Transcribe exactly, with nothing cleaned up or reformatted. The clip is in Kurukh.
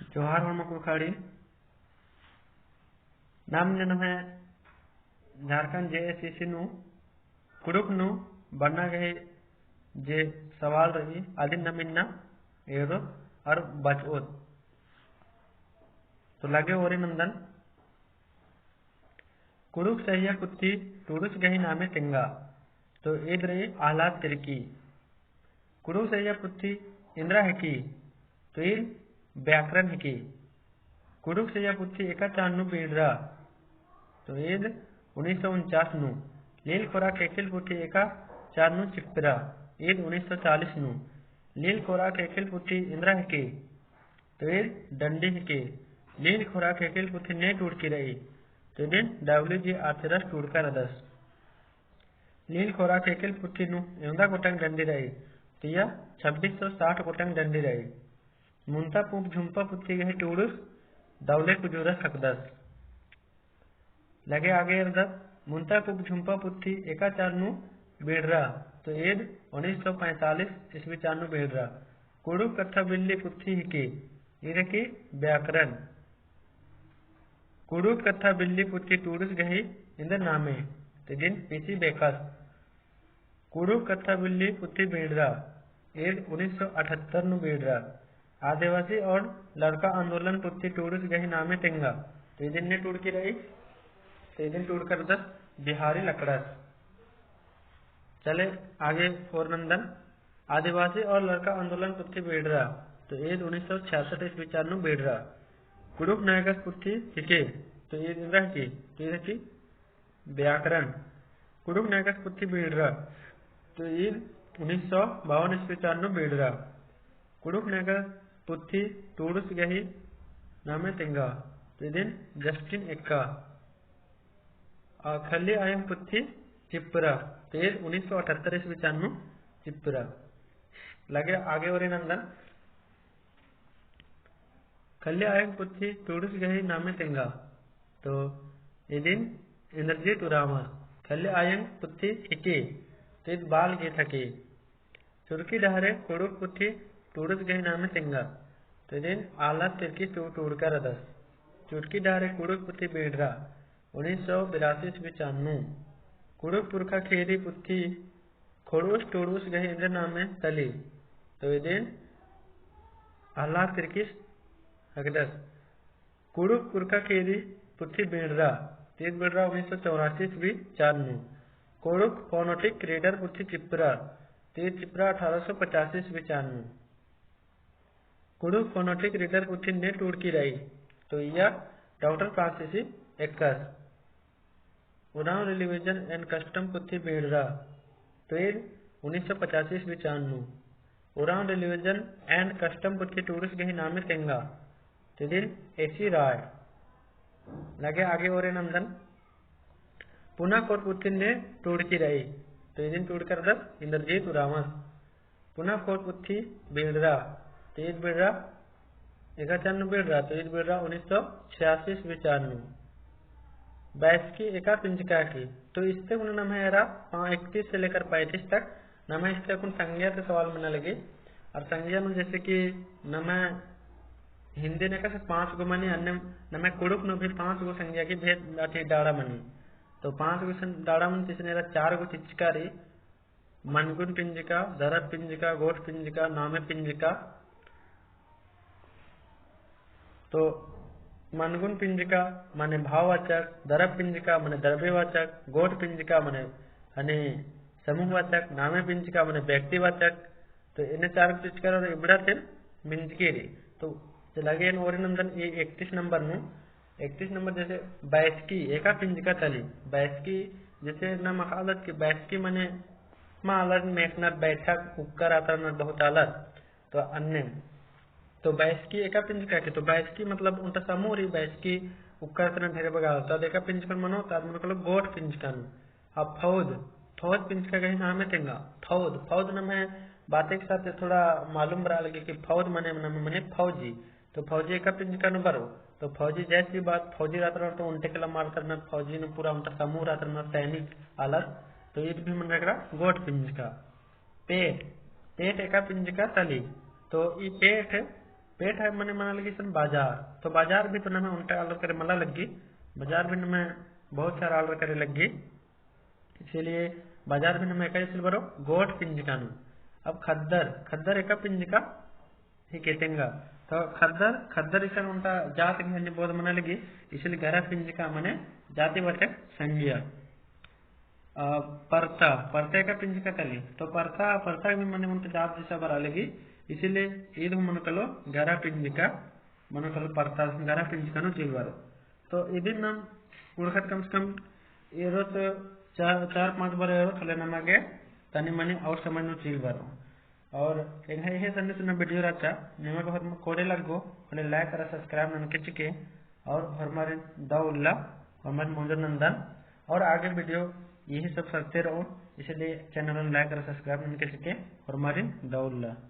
जोहार होरमा कुँड़ुख़ाड़ी। नाम इन्ना नम्है झारखंड जे एस ई सी नू कुँड़ुख़ नू बरना गही जे सवाल रई, अदिन नाम इन्ना एरोत अरा बचओत। तो लगे ओरे नन्दन। कुँड़ुख़ सहिया पुथी टूड़ुस गही नामे तेंगा। तो ईद रई आह्लाद तिर्की। कुँड़ुख़ सहिया पुथी एन्दरा हिकी? तो ईद व्याकरण हिकी। कुँड़ुख़ सहिया पुथी एका चाड़ नू बीड़रा? तो ईद उन्नीस सौ उनचास नू। लील खोराक ख़ेख़ेल पुथी एका चाड़ नू चिप्परा? ईद उन्नीस सौ चालीस नू। लील खोराक ख़ेख़ेल पुथी एन्दरा हिकी? तो ईद डंडी हिकी। लील खोराक ख़ेख़ेल पुथी ने टूड़की रई? तो इदिन डब्ल्यू जी आर्थरस टूड़का रअदस। लील खोराक ख़ेख़ेल पुथी नू एवंदा गोटंग डंडी रई? तो इय्या छब्बीस सौ साठ गोटंग डंडी रई। मुन्ता पूँप झुम्पा पुथी गही टूड़ुस दौले कुजूरस हकदस। लगे आगे एरदत, मुन्ता पूँप झुम्पा पुथी एका चाड़ नू बीड़रा? तो ईद उन्नीस सौ पैंतालीस ईस्वी चाड़ नू बीड़रा। कुँड़ुख़ कत्था बिल्ली पुथी हिकी? ईद हिकी व्याकरण। कुँड़ुख़ कत्था बिल्ली पुथी टूड़ुस गही एन्देर नामे? तो इदिन पी सी बेकस। कुँड़ुख़ कत्था बिल्ली पुथी बीड़रा? ईद उन्नीस सौ अठहत्तर नू बीड़रा। आदिवासी और लड़का आंदोलन पुथी टूड़ुस गही नामे तेंगा। तो इदिन ने टूड़की रई? तो इदिन टूड़का रअदस बिहारी लकड़स। चले आगे ओर नन्दन। आदिवासी और लड़का आंदोलन पुथी बीड़रा? तो ईद उन्नीस सौ छियासठ ईस्वी चाड़ नू बीड़रा। कुँड़ुख़ नैगस पुथी हिकी? तो ईद एन्दरा हिकी? तो ईद हिकी व्याकरण। कुँड़ुख़ नैगस पुथी बीड़रा? तो ईद उन्नीस सौ बावन ईस्वी चाड़ नू बीड़रा। कुँड़ुख़ नैगस पुथी टूड़ुस गही नामे तेंगा? तो इदिन जस्टिन एक्का। आ, खल्ली आयंग पुथी चिप्परा? तो ईद उन्नीस सौ अठहत्तर ईस्वी चाड़ नू चिप्परा। लगे आगे ओरे नन्दन। खल्ली आयंग पुथी टूड़ुस गही नामे तेंगा। तो इदिन इन्द्रजीत उराँवस। खल्ली आयंग पुथी हिकी? तो ईद बाल गीत हिकी। चुरकी डहरे कुँड़ुख़ पुथी टूड़ुस गही नामे तेंगा। तो इदिन आह्लाद तिर्की टू-, टूड़का रअदस। चुरकी डहरे कुँड़ुख़ पुथी बीड़रा? उन्नीस सौ बिरासी ईस्वी चाड़ नू। कुँड़ुख़ पुरखा ख़ीरी पुथी ख़ोंड़ुस टूड़ुस गही एन्देर नामे तली? तो इदिन आह्लाद तिर्कीस हकदस। कुँड़ुख़ पुरखा ख़ीरी पुथी बीड़रा? तो ईद बीड़रा उन्नीस सौ चौरासी ईस्वी चाड़ नू। कुँड़ुख़ phonetic reader पुथी चिप्परा? तो ईद चिप्परा अठारह सौ पचासी ईस्वी चाड़ नू। कुँड़ुख़ phonetic reader पुथी ने टूड़की रई? तो इय्या डॉक्टर फ्रांसिस एक्कस। Oral Religion and Custom पुथी बीड़रा? तो ईद उन्नीस सौ पचासी ईस्वी चाड़ नू। Oral Religion and Custom पुथी टूड़ुस गही नामे तेंगा? तो इदिन एसी राय। लगे आगे ओरे नन्दन। पुना कोट पुथी ने टूड़की रई? तो इदिन टूड़का रअदस इन्द्रजीत उराँवस। पुना कोट पुथी बीड़रा? तो ईद बीड़रा एका चाड़ नू बीड़रा? तो ईद बीड़रा उन्नीस सौ छियासी ईस्वी चाड़ नू। बैसकी एका पिंजका हिकी? तो इस्ते कुन नम्है एरा, हाँ, इकतीस से लेकर पैंतीस तक नम्है इस्ते कुन संज्ञा ती सवाल मना लगी। और संज्ञा नू जैसे कि नम्है हिन्दी नू एकासे पाँच गो मनी, अन्ने नम्है कुँड़ुख़ नू भी पाँच गो संज्ञा की भेद अथी डाड़ा मनी। तो पाँच गो सन डाड़ा मनी, तो इसन एरा चार गो चिचका रई। मनगुन पिंजका, दरब पिंजका, गोट पिंजका, नामे पिंजका। तो मनगुन पिंजका मने भाववाचक, दरब पिंजका मने द्रव्यवाचक, गोट पिंजका मने हने समूहवाचक, नामे पिंजका मने व्यक्तिवाचक। तो एन्ने चार चिचका रई, इबड़ा ती पिंजकी रई। तो लगे एन ओरे नन्दन ई इकतीस नंबर नू, इकतीस नंबर जैसे बैसकी एका पिंजका तली। बैसकी जैसे नाम अख़ा आलर कि बैसकी मने मा आलर मेख़नर बैठक उक्कर आतरनर बहुत आलर। तो अन्ने तो बैसकी एका पिंजका के, तो बैसकी मतलब ओन्टा समूह रई, बैसकी उक्कर आतरनर ढेरे बग्गे आलर। तो एका पिंजका मनो, तो आद मनो कालो गोट पिंजका नू। अब फौज, फौज पिंजका गही नामे तेंगा। फौज, फौज नम्है बाते के साथ थोड़ा मालूम बरआ लगी कि फौज मने, मने, मने फौजी। तो फौजी एका पिंजका नू बरओ। तो फौजी जैसी बात, फौजी रातरनर तो ओन्टे केला मारतरनर, फौजी नू पूरा ओन्टा समूह रातरनर, सैनिक आलर। तो ईद भी मने एकरा गोट पिंजका। पेट, पेट एका पिंजका तली। तो ई पेट पेट है मने मना लगी इसन बाजार। तो बाजार भी तो नम्है ओन्टा आलर करे मला लग्गी, बाजार भी नम्है बहुत सारा आलर करे लग्गी। इसीलिए बाजार भी नम्है एका इसिल बरो गोट पिंजका नू। अब खद्दर, खद्दर एका पिंजका हिके तेंगा। तो खद्दर, खद्दर इसन ओन्टा जात भी अन्ने बोध मना लगी, इसीलिए गरा पिंजका मने जातिवाचक संज्ञा। अ, परता, परता एका पिंजका काली। तो परता, परता भी मने ओन्टा जात जैसा बरआ लगी, इसीलिए ईद हूँ मनो कालो गरा पिंजका, मनो कालो परता गरा पिंजका नू चील बरो। तो इदिन नाम कुँड़ुख़त कम से कम एरोत चार, चार पाँच बार एरोत होले नमा गे तनी मनी और समझ नू चील बरो। और एंग्है इहे सन्नी सुन्ना video रहचा, निमा गे होरमा कोड़े लग्गो, होले like अरा subscribe ननके चिके, और होरमारिन दव उल्ला, होरमारिन मोंजो नन्दन, और आगे video यही सब सकते रहो, इसीलिए channel like अरा subscribe ननके चिके, होरमारिन दव उल्ला।